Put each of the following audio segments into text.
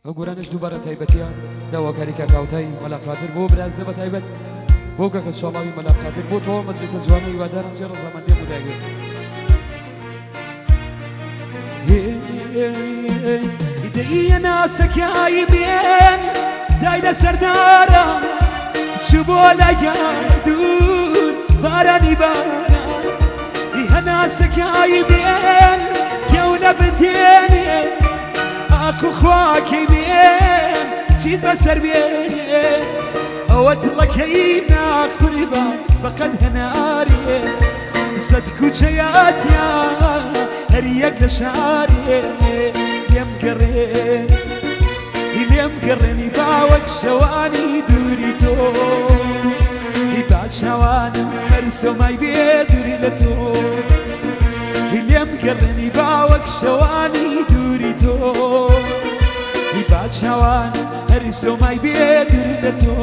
ئەو گۆرانیش دووبارە تایبەتیە داواکاری کاک هاوتای مەلا قادر بۆ برازە بە تایبەت بۆ کاکە شاڵاوی مەلا قادر بۆ تەواو مەجلیسە جوانە هیوادارم جێ ڕەزامەندی مولای بێت. دەیە ناسەکای بێن دای لە سەردارە چوو بۆ لای گەردوون بارانی بارە هەناسەکای بێن کەونە بندێنێ ئاخ و خواکەی بێن چیت بەسەر بێنێ ئەوە دڵەکەی ناخوریبا بەقەد هەنارێ سەد کوچەیاتیا هەر یەک لە شارێ لێم گەڕێن لێم گەڕێنی باوەک شەوانی دووری تۆ با چاوانم بەرسۆمای بێ دووری لە تۆ لێم گەڕێنی باوەک شەوانی دووری تۆ با چاوانم هەرسۆمای بێ دووری لە تۆ.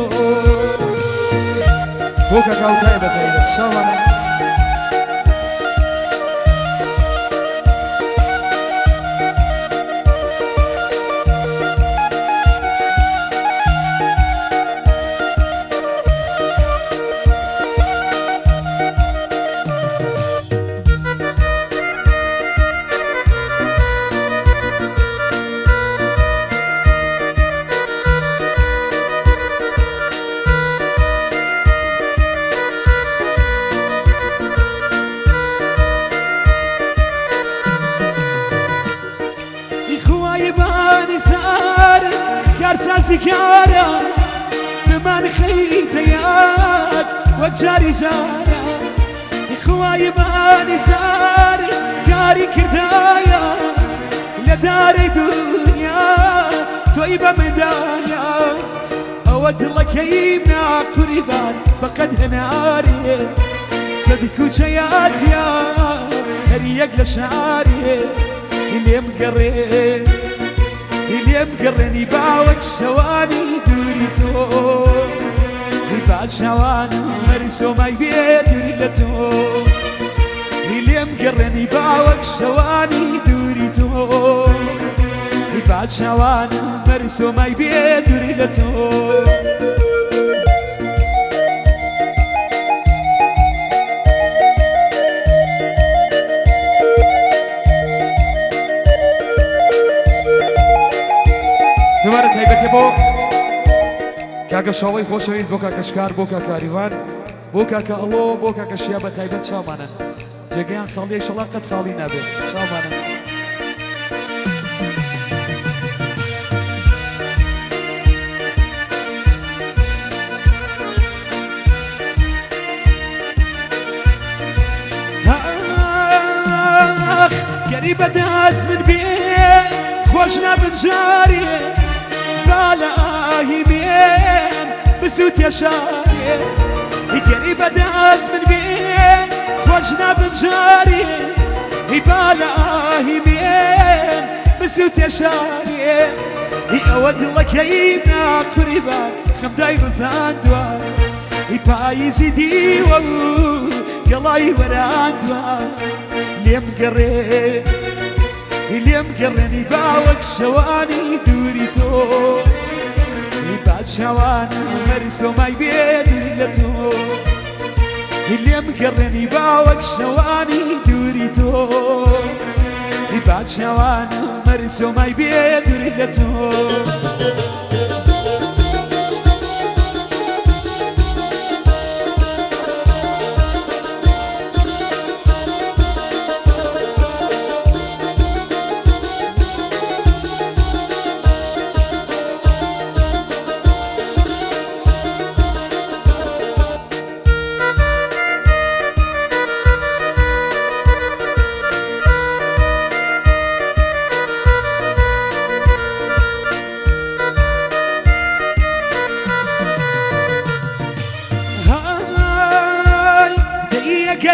بۆ کاک هاوتای بە تایبەت شاوانە. خوای بانی سار کارسازی کارە بمان خەیتە یاد وەک جاری جارە خوای بانی سار کاری کردایە لە دارەی دنیا تۆی بە مندایە ئەوە دڵەکەی ناقوریبان بەقەد هەنارێ سەد کوچەیاتیا هەر یەک لە شارێ لێم گەڕێ لێم گەڕێنی باوەک شەوانی دووری تۆ با چاوانم مەرسۆمای بێ دووری لە تۆ لێم گەڕێنی باوەک شەوانی دووری تۆ با چاوانم مەرسۆمای بێ دووری لە تۆ. دووبارە تایبەتە بۆ کاکە شاڵی خۆشەویست بۆ کاکە شکار بۆ کاکە ئاریڤان بۆ کاکە ئەڵۆ بۆ کاکە شیا بە تایبەت چاومانن جێگەیان خاڵیە شەڵا قەت خاڵی نابێت چاومانن. ئاخ گەری بەدەست من بێ خۆش نابم جارێ با لە ئاهی بێن بسووتێ شارێ گەری بەدەست من بێ خۆش نابم جارێ با لە ئاهی بێن بسووتێ شارێ ئەوە دڵەکەی ناقوریبان خەمدای ڕزاندووە پاییزی دیوە و گەڵای وەراندووە لێم گەڕێ لێم گەڕێنی باوەک شەوانی دووری تۆ با چاوانم مەرسۆمای بێ دووری لە تۆ لێم گەڕێنی باوەک شەوانی دووری تۆ با چاوانم مەرسۆمای بێ دووری لە تۆ.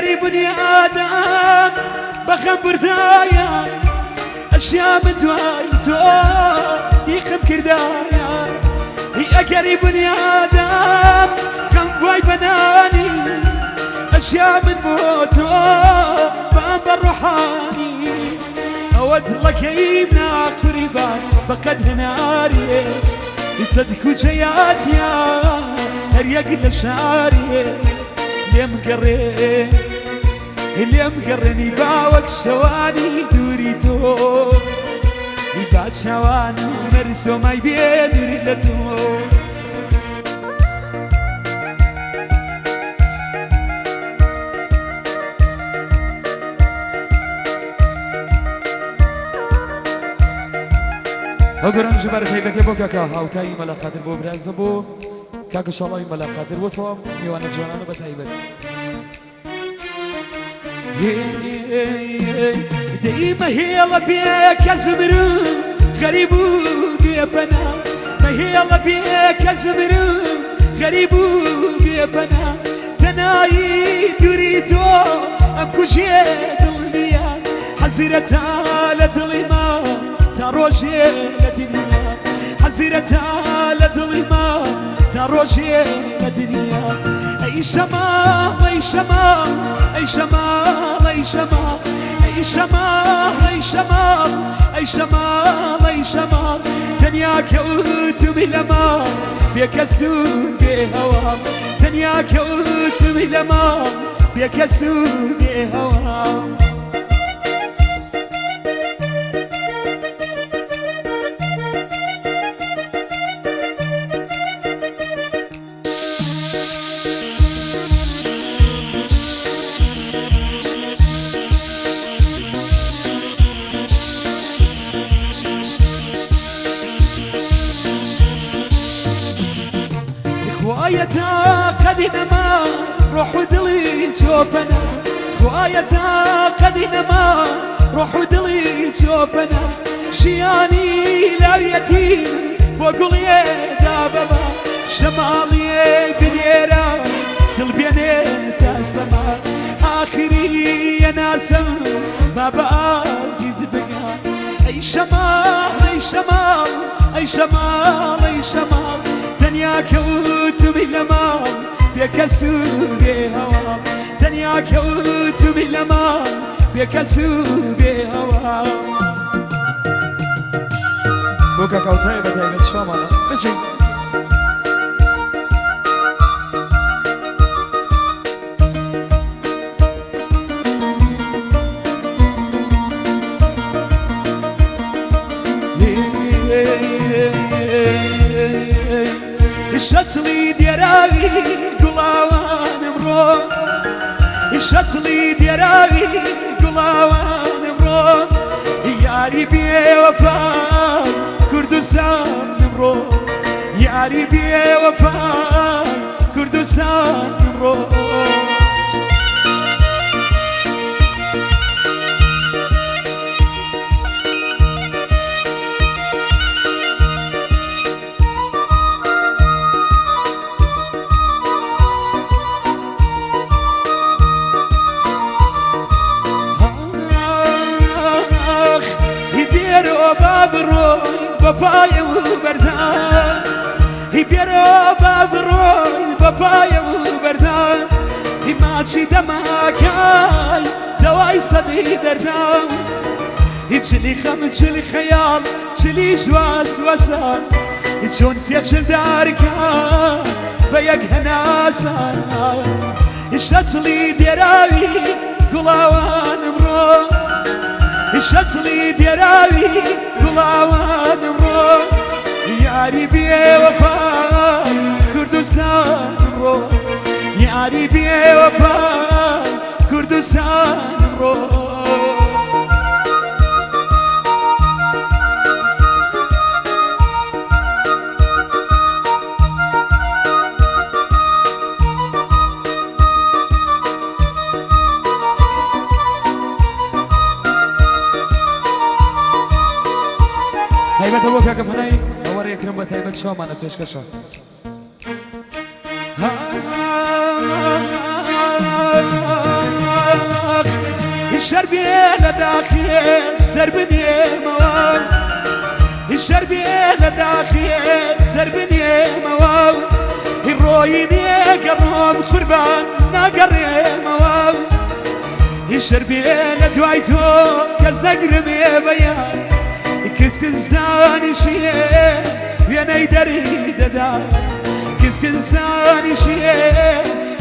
های دەی بنی ئادەم بەخەم بردایە ئەشیا من دوای تۆ دیقم کردایە هی ئەگەری بنی ئادەم خەم وای بەنانی ئەشیا من بۆ تۆ بام بە ڕۆحانی ئەوە ئەوە دڵەکەیم ناقوریبان بەقەد هەناریێ سەد کوچەیاتیا هەر یەک لە شاریێ لێم گەڕێ لێم گەڕێنی باوەک شەوانی دووری تۆ با چاوان مەرسۆمای بێ دووری لە تۆ. ئەو گۆرانی ژمارە تایبەتیە بۆ کاکە هاوتایی مەلا قادر بۆ برازە بۆ کاکە شاڵاوی مەلا قادر بۆ تەواو میوانە جوانانە بە تایبەت. دەی مەهێڵە بێ کەس بمرم غەریب و بێپەنا مەهێڵە بێ کەس بمرم غەریب و بێپەنا تەنایی دووری تۆ ئەم کوژێ دڵنیا حەزیرەتا لە دڵی ما تا ڕۆژێ لە دنیا حەزیرەتا لە دڵی ما تا ڕۆژێ لە دنیا ئەی شەماڵ ئەی شەماڵ ئەی شەماڵ ئەی شەماڵ ئەی شەماڵ ئەی شەماڵ ئەی شەماڵ ئەی شەماڵ تەنیا کەوتمی لە ماڵ بێکەس و بێ هەواڵ تەنیا کەوتمی لە ماڵ بێکەس و بێ هەواڵ. خوایە تا قەدی نەما ڕۆح و دڵی چۆپەنە خوایە تا قەدی نەما ڕۆح و دڵی چۆپەنە ژیانی لاویەتی بۆ گوڵیێ دابەبا شەماڵیێ بنێرە دڵ بێنێ تا سەما ئاخری یەناسم با بە ئازیز بگا ئەی شەماڵ ئەی شەماڵ ئەی شەماڵ ئەی شەماڵ تەنیا کەوتمی لە ماڵ بێکەس و بێ هەواڵ تەنیا کەوتمی لە ماڵ بێکەس و بێ هەواڵ. بۆ کاکە هاوتایی بە تایبەت شامانە بچین. شەتڵی دێراوی گوڵاوانم ڕۆ شەتڵی دێراوی گوڵاوانم ڕۆ یاری بێوەفا کوردستانم ڕۆ یاری بێوەفا کوردستانم ڕۆ. بێرۆ با بڕۆین بە پایە و بەردان بێرۆ با بڕۆین بە پایە و بەردان ماچی دەماکای دەوای سەدی دەردان چلی خەم چلی خەیاڵ چلی ژواز وەسان چۆن سێ چل دارکە بە یەک هەناسان شەتڵی دێراوی گوڵاوانم ڕۆ شەتڵی دێراوی گوڵاوانم ڕۆ یاری بێوەفا کوردستانم ڕۆ یاری بێوەفا کوردستانم ڕۆ. تایبەتە بۆ کاکە پەنای ئەوە ڕێکرم بە تایبەت شامانە پێشکەشە. شەربێ لە داخێ سەر بنێمەوە شەربێ لە داخێ سەر بنێمەوە ڕۆیی نێگەڕۆم قوربان ناگەڕێمەوە هیچ بێ لە دوای تۆ کەس نەگرمێ بەیان کسکس دانیشیێ وێنەی دەری دەدا کسکس دانیشیێ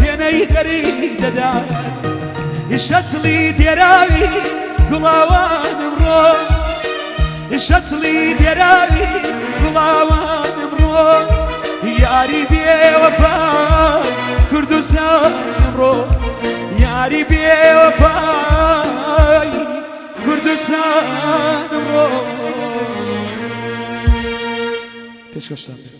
وێنەی دەری دەدا شەتڵی دێراوی گوڵاوانم ڕۆ شەتڵی دێراوی گوڵاوانم ڕۆ یاری بێوەفا کوردستانم ڕۆ یاری بێوەفای کوردستانم ڕۆ پێشکەشتان.